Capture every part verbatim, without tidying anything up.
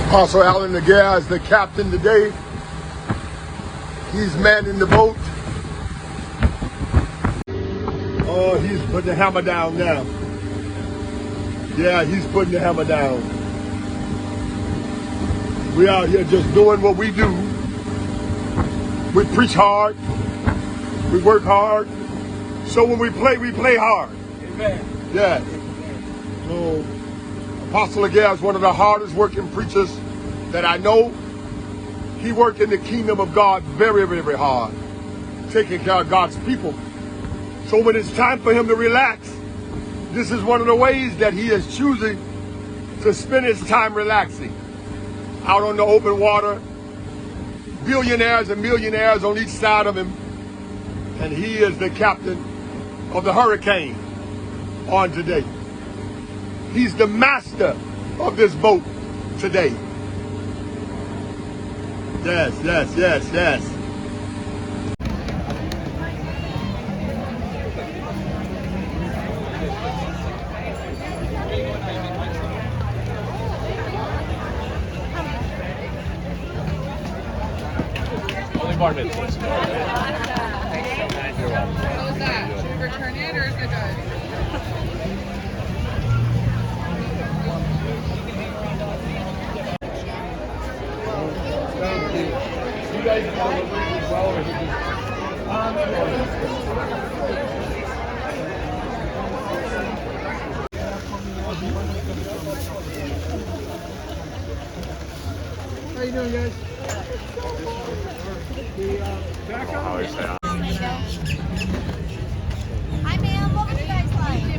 Apostle Allen Laguerre is the captain today. He's manning the boat. Oh, he's putting the hammer down now. Yeah, he's putting the hammer down. We out here just doing what we do. We preach hard. We work hard. So when we play, we play hard. Amen. Yes. So, Apostle Laguerre is one of the hardest working preachers that I know. He worked in the kingdom of God very, very, very hard, taking care of God's people. So when it's time for him to relax, this is one of the ways that he is choosing to spend his time relaxing. Out on the open water, billionaires and millionaires on each side of him, and he is the captain of the hurricane on today. He's the master of this boat today. Yes, yes, yes, yes. Only bar mitzvahs. You're welcome. What was that? Should we return it or is it good? How you doing, guys? Hi, ma'am. What would you guys like?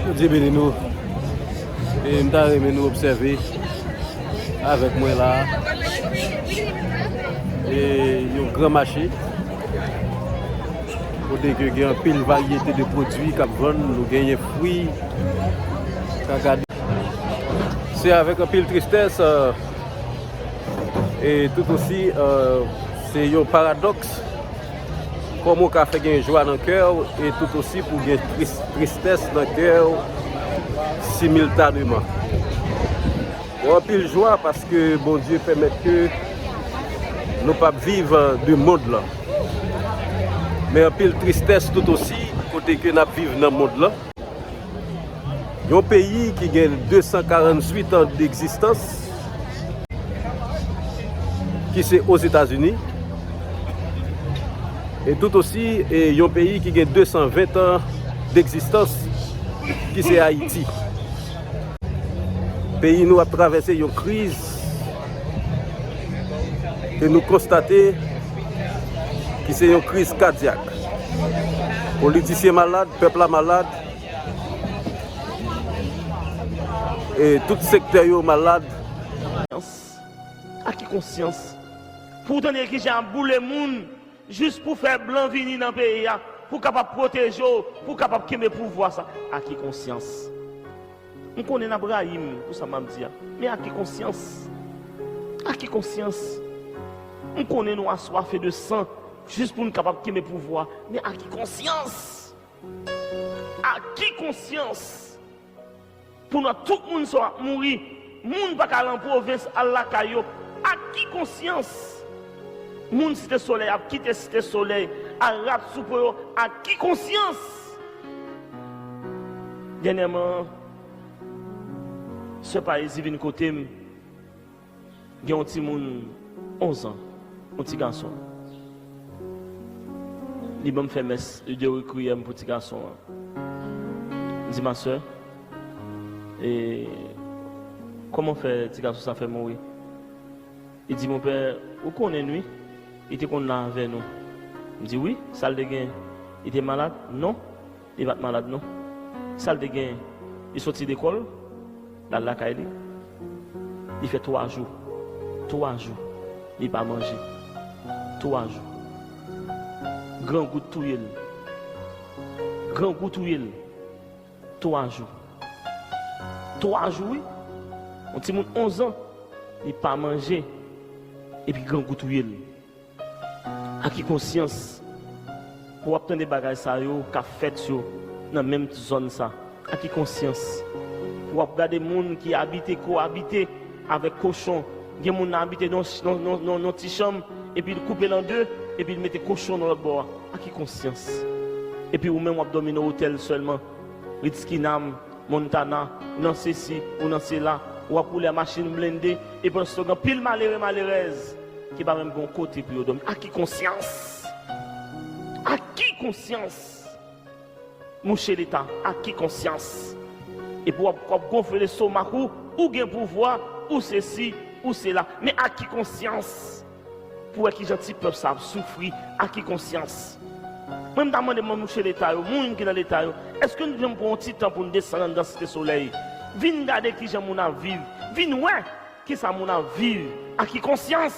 Bondye beni nou. E m ta renmen nou obsève avèk mwen la a, e yon gran mache kote ke gen anpil varyete de pwodui k ap vann. Nou genyen fwi, kaka. Se avèk anpil tristès, euh, e tout osi, euh, se yon paradòks. Kòman w ka fè gen jwa nan kè w e tout osi pou gen tris-, tristès nan kè w similtaneman? Bon, anpil jwa paske Bondye pèmèt ke nou p ap viv de mond lan. Men anpil tristès tout osi kote ke n ap viv nan mond lan. Yon peyi ki gen de san karanntuit an degzistans, ki se Ozetazini, e tout osi, e yon peyi ki gen de san ven an degzistans, ki se Ayiti. Peyi nou ap travèse yon kriz ke nou konstate ki se yon kriz kadyak. Politisyen malad, pèp la malad, e tout sektè yo malad. Ak ki konsyans? Pou w tande ki jan ap boule moun, jis pou fè blan vini nan peyi a, pou kapab pwoteje w, pou kapab kenbe pouvwa sa. Ak ki konsyans? M konnen n ap rayi m pou sa m ap di a, men ak ki konsyans? Ak ki konsyans? M konnen nou aswafe de san, jis pou n kapab kenbe pouvwa, men ak ki konsyans? Ak ki konsyans? Pou nou tout moun sa w ap mouri, moun pa ka al an pwovens, al lakay yo. Ak ki konsyans? Moun Site Solèy ap kite Site Solèy, al rat sou po yo. Ak ki konsyans? Dènyèman, Sè Paezi vin kote m, gen yon timoun onz an, yon ti gason. Li ban m fè mès de rekwiyèm pou ti gason an. M di, ma sè, e kòman fè ti gason sa fè mouri? Li di, monpè, ou konnen wi, li te konn la avè nou. M di, wi, sa l te gen? Li te malad? Non, li pa t malad non. Sa l te gen? Li soti lekòl, l al lakay li. Li fè twa jou. Twa jou. Li pa manje. Twa jou. Grangou t touye l. Grangou touye l. Twa jou. Twa jou, wi. Yon timoun onz an, li pa manje, epi grangou touye l. Ak ki konsyans pou w ap tande bagay sa yo k ap fèt yo nan menm zòn sa? Ak ki konsyans pou w ap gade moun ki abite, ko abite avèk kochon? Gen moun nan abite nan, nan, nan, nan, nan ti chanm, epi l koupe l an de, epi l mete kochon nan lòt bò a. Ak ki konsyans? Epi ou menm w ap dòmi nan otèl sèlman. Ritz Kinam, Montana, ou nan sesi, ou nan sela, w ap woule a machin blende, e pandan se tan gen anpil malere, malerèz ki pa menm gen yon kote pou yo dòmi. Ak ki konsyans? Ak ki konsyans? Mouche Leta, ak ki konsyans? Epi w ap, w ap gonfle lestomak ou, ou gen pouvwa, ou sesi, ou sela. Men ak ki konsyans? Pou wè kijan ti pèp sa ap soufri, ak ki konsyans? Mwen, m ta mande mwen, mouche Leta yo, moun ki nan Leta yo, èske nou janm pran yon ti tan pou n desann anndan Site Solèy? Vin gade kijan moun ap viv. Vin wè kisa moun ap viv. Ak ki konsyans?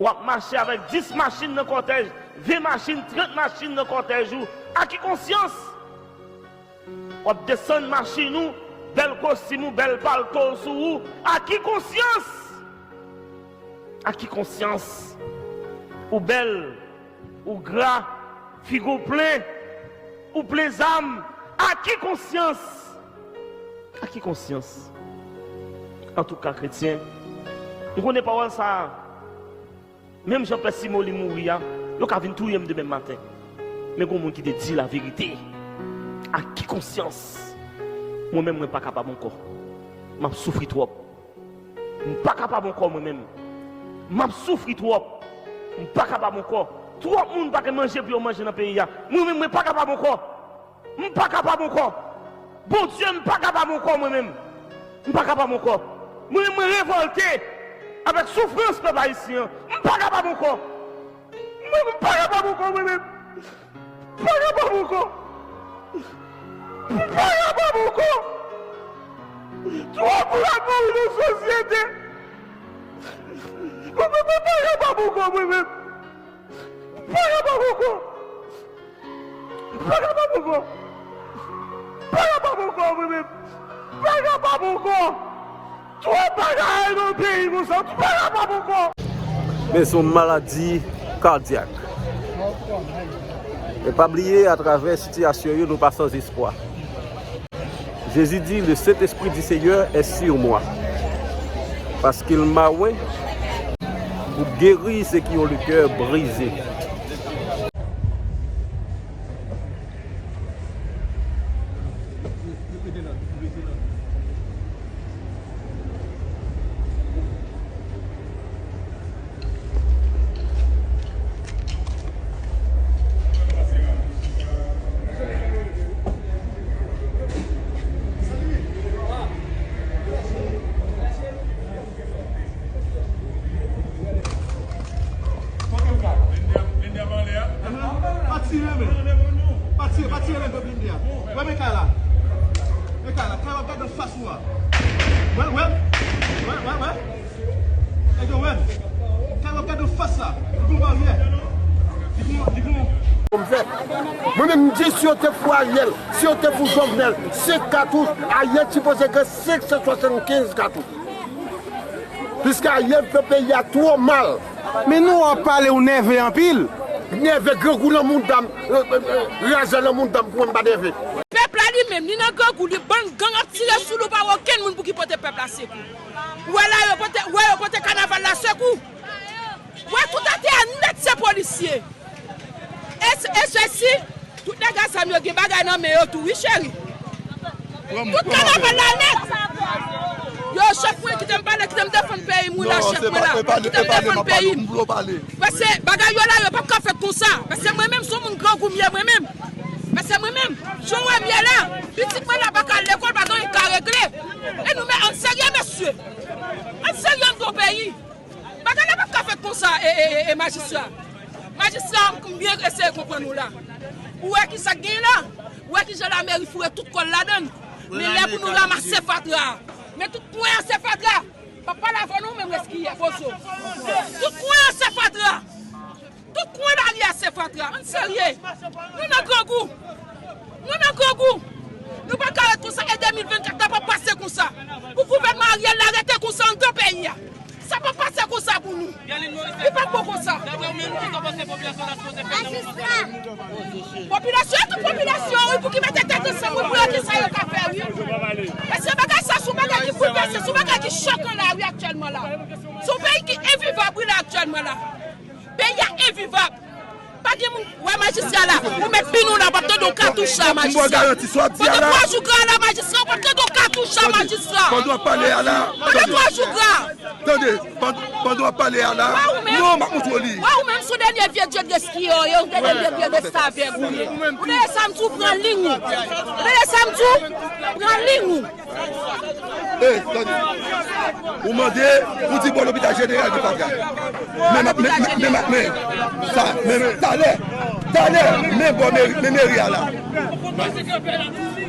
W ap mache avèk dis machin nan kòtèj, ven machin, trant machin nan kòtèj ou. Ak ki konsyans? W ap desann machin ou, bèl kostim ou, bèl palto w sou ou. Ak ki konsyans? Ak ki konsyans? Ou bèl, ou gra, figi w plen, ou plen zam. Ak ki konsyans? Ak ki konsyans? Antouka, kretyen, m konnen pawòl sa a, menm jan Pè Simon li mouri a, yo ka vin touye m demen maten. Men gen moun ki te di laverite. Ak ki konsyans? Mwen menm, mwen pa kapab ankò. M ap soufri twòp. M pa kapab ankò, mwen menm. M ap soufri twòp. M pa kapab ankò. Twòp moun pa gen manje pou yo manje nan peyi a. Mwen menm, mwen pa kapab ankò. M pa kapab ankò. Bondye, m pa kapab ankò, mwen menm. M pa kapab ankò. Mwen menm, mwen revòlte avèk soufrans pèp ayisyen an. M pa kapab ankò. Mwen, m pa kapab ankò, mwen menm. M pa kapab ankò. M pa kapab ankò. Twòp moun ap mouri nan sosyete. Mwen, mwen, mwen pa kapab ankò, mwen menm. M pa kapab ankò. M pa kapab ankò. M pa kapab ankò, mwen menm. M pa kapab ankò. Twòp bagay nan peyi konsa. M pa kapab ankò. Men se yon maladi kadyak. E pa bliye, atravè sitiyasyon yo, nou pa san espwa. Jésus dit, le Saint-Esprit du Seigneur est sur moi, parce qu'il m'a oint pour guérir ceux qui ont le cœur brisé. Pa tire, men. Pa tire, pa tire, men, blende a. Wè, men kay la. Men kay la. Kay w ap gade anfas ou a. Wè, wè. Wè, wè, wè. Nèg yo wè m. Kay w ap gade anfas la. Li gon baryè. Li gon, li gon. Pou m fè. Mwen menm, m di, si yo te fou Ariel, si yo te fou Jovenel, senk katouch, Ariel sipoze gen senk san swasannkenz katouch. Piske Ariel fè peyi a twò mal. Men nou ap pale, ou nève anpil. Nève, grangou nan mouda m, razè nan mouda m, pou mwen m pa nève. Pèp la li menm, li nan grangou, li bann gang ap tire sou li, ou pa wè okenn moun pou ki pote pèp la sekou. Ou wè la, yo pote, ou wè yo pote kanaval la sekou. Ou wè tout atè a nèt se polisye. E, e sesi, tout nèg a zam yo gen bagay nan men yo tou, wi, cheri. Tout kanaval la nèt. Yo, chèf mwen, kite m pale, kite m defann peyi m, wi, la, chèf mwen la. Kite m defann peyi m. Paske bagay yo la, yo p ap ka fèt konsa. Paske mwen menm, se yon moun grangou m ye, mwen menm. Paske mwen menm, jan w wè m ye la, pitit mwen la pa ka al lekòl, pa gen anyen k ka regle. E nou, men, ann serye, mesye. Ann serye anndan peyi. Bagay la p ap ka fèt konsa, e, e, e, e, majistra. Majistra, m byen eseye konprann ou la. Ou wè ki sa k genyen la? Ou wè ki jan lameri foure tout kò l ladan l? Men lè pou nou ranmase fatra a. Men tout kwen an se fatra. M ap pale avè w non, menm reskiyè, bozo. Tout kwen an se fatra. Tout kwen lari a se fatra. Ann serye. Nou nan grangou. Nou nan grangou. Nou pa ka ret konsa e de mil vennkat la p ap pase konsa. Pou gouvènman Ariel la rete konsa anndan peyi a. Sa p ap pase konsa pou nou. Li p ap bon konsa. Popilasyon an tout popilasyon, wi, pou ki mete tèt ansanm, wi, pou yo di sa yo ka fè, wi. Paske bagay sa, se yon bagay ki boulvèse, se yon bagay ki chokan la, wi, aktyèlman la. Se yon peyi ki envivab, wi, la, aktyèlman la. Peyi a envivab. Pa gen moun, wè majistra la, ou met pin ou la, w ap tande yon katouch la, majistra. Pandan twa jou gra la, majistra, w ap tande yon katouch la, majistra. Pandan w ap pale a la, pandan twa jou gra. Tande, pandan w ap pale a la, non, m ap montre w li. Wè ou menm, sou dènye vye dye de skiyo, yo, dènye vye dye de stavèg ou ye. Ou tande sa m di w, pran liy ou. Ou tande sa m di w, pran liy ou. Ey, tande. Ou mande, ou di bò lopital jeneral gen fatra. Men m ap, men, men, men, men, sa, men, men, talè, talè, men bò meri, men meri a la.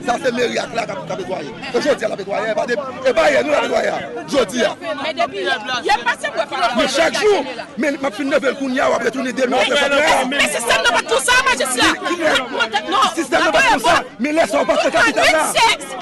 Sa se meri a la k ap, k ap netwaye. E jodi a l ap netwaye, e pa de, e pa yè nou l ap netwaye a. Jodi a. Men depi yè m pase m wè fatra. Men chak jou, men m ap fin leve l kounye a, w ap retounen demen, w ap fè fatra. Men sistèm nan pa t konsa, majistra. Non, sistèm nan pa t konsa. Men lè sa, ou pa fè kapital la.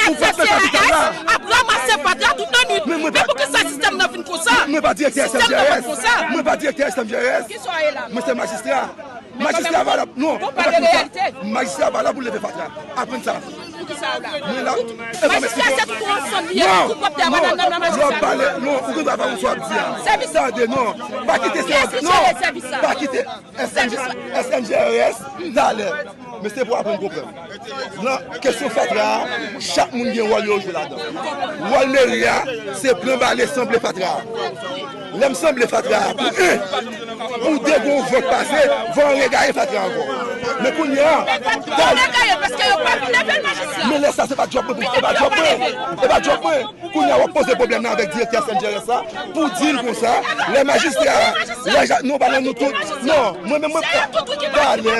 Ou pa fè kapital la. Ap ranmase fatra tout lannwit. Men mwen pa, men poukisa sistèm nan vin konsa? Mwen pa direktè S M G R S. Mwen pa direktè S M G R S. Mwen se majistra. Majistra pa la, non, ou pa konn sa. Majistra pa la pou leve fatra. Aprann sa. Mwen la. Majistra se tout yon ansanm li ye. Non, non, lè w ap pale, non, ou gen dwa pa konn sa w ap di a. Tande, non. Pa kite se, non. Pa kite S M G, S M G R S, talè. Men se pou aprann konprann. Nan kesyon fatra a, chak moun gen wòl yo jwe ladan. Wòl meri a, se pran bale sanble fatra a. Lè m sanble fatra a, pou en, pou de, gon van k pase, van an regaye fatra a ankò. Men kounye a, talè. Men lè sa, se pa djòb mwen, e pa djòb mwen, e pa djòb mwen. Kounye a w ap poze pwoblèm nan avèk direktè S M G R S la pou di l konsa, lè majistra, lè ja, nou pa nan nou tout. Non, mwen menm mwen pa. Talè.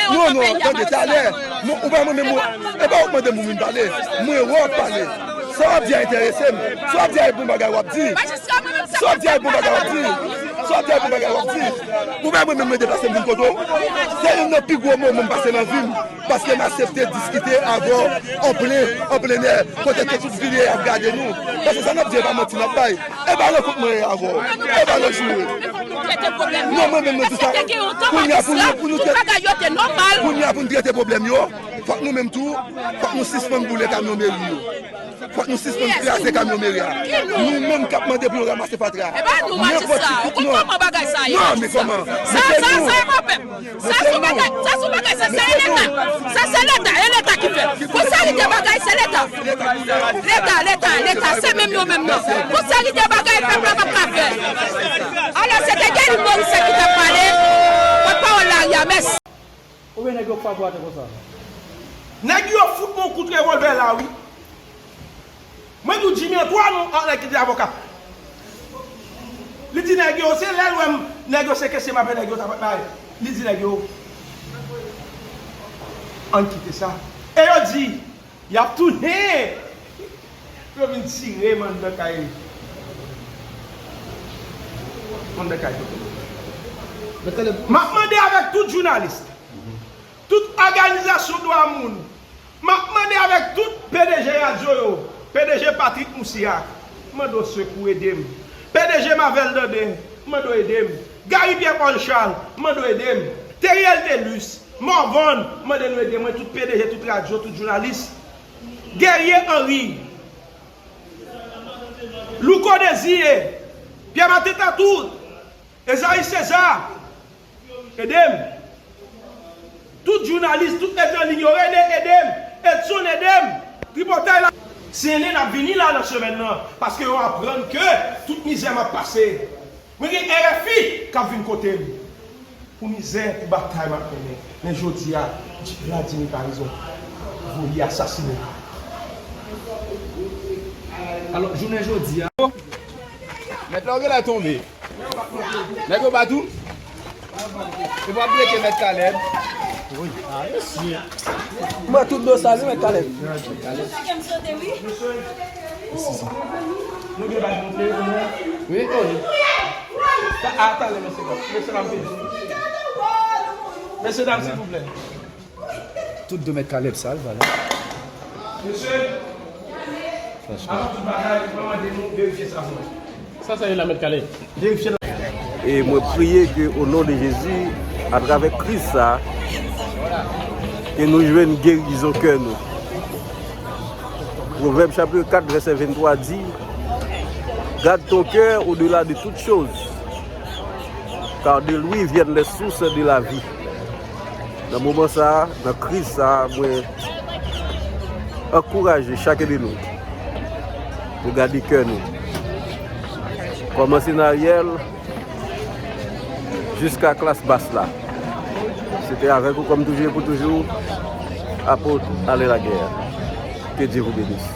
Non, non, tande, talè. Mwen, ou pa mwen menm mwen. E pa ou k mande m pou m vin pale. Mwen wè w ap pale. Sa w ap di a enterese m. Sa w ap di a e bon bagay w ap di. Sa w ap di a e bon bagay w ap di. Sa w ap di a e bon bagay w ap di. Ou pa mwen menm mwen deplase m vin kote w. Se youn nan pi gwo moman m pase nan vi m. Paske m aksepte diskite avè w an plen, an plenè, kote ke tout vilye ap gade nou. Paske sa n ap di, e pa manti n ap bay. E pa rankont mwen ye avè w. E pa lòt jou ye. Non, mwen menm, mwen di sa. Kounye a pou nou, pou nou trete, kounye a pou n trete pwoblèm yo, fòk nou menm tou, fòk nou sispann boule kamyon meri yo. Fòk nou sispann kraze kamyon meri a. Nou menm k ap mande pou yo ranmase fatra. Nenpòt ki, non. Non, men kòman? Sa, sa, sa, e pa pèp. Sa se yon bagay, sa se yon bagay, sa se Leta. Sa se Leta, e Leta ki fè. Pou serite bagay, se Leta. Leta, Leta, Leta, se menm yo menm nan. Pou serite bagay, pèp la p ap ka fè. Alò, se te Guerline Morisset ki t ap pale. Pòtpawòl lari a, mèsi. Oubyen nèg yo frape w atè konsa? Nèg yo fout mwen yon kout revòlvè la, wi. Mwen di w Jimmy Antoine, yon nèg ki te avoka. Li di nèg yo, se lè l wè m, nèg yo sekestre m apre nèg yo t ap bay. Li di nèg yo, ann kite sa. E yo di, y ap tounen. Yo vin tire m anndan kay. Anndan kay kote. M ap mande avèk tout jounalis, tout òganizasyon dwa moun, m ap mande avèk tout P D G radyo yo, P D G Patrick Moussia, m mande w sekou ede m. P D G Mavel Dandin, m mande w ede m. Gary Pierre Paul Charles, m mande w ede m. Theriel Thelus, Morvan, m mande nou ede mwen, tout P D G, tout radyo, tout jounalis. Guerrier Henry, Louko Désiré, Pierre Martin Tatout, Esaïe César, ede m. Tout jounalis, tout nèg nan liy yo, René, ede m. Edson, ede m. Tripotay la. Senen ap vini la nan semèn nan, paske yo aprann ke tout mizè m ap pase. Mwen gen R F I k ap vin kote m. Pou mizè, pou batay m ap mennen. Men jodi a, Vladimir Paraison voye asasinen. Alò, jounen jodi a. Mèt la, ou genlè tonbe. Nèg yo bat ou? Yo pa bleke Mèt Caleb. Mwen tout do sa, wi, Mèt Caleb. Nou gen bag monte, wi, wi. Ata, ata, mesye dam. Mesye dam, silvouplè. Mesye dam, silvouplè. Tout do Mèt Caleb sal, vwala. Mesye, avan tout bagay, mwen mande nou verifye sa pou mwen. Sa, sa ye la, Mèt Caleb? Verifye la. E mwen priye ke, o non de Jezi, atravè kriz sa, ke nou jwenn gerizon kè nou. Pwovèb chapit kat, vèsè venntwa di, Garde ton cœur au-delà de toutes choses, car de lui viennent les sources de la vie. Nan moman sa a, nan kriz sa a, mwen ankouraje chak de nou pou gade kè nou. Kòmanse nan Ariel jiska klas bas la. Se te avèk ou kòm toujou e pou toujou, Apot Alain Laguerre. Que Dieu vous bénisse.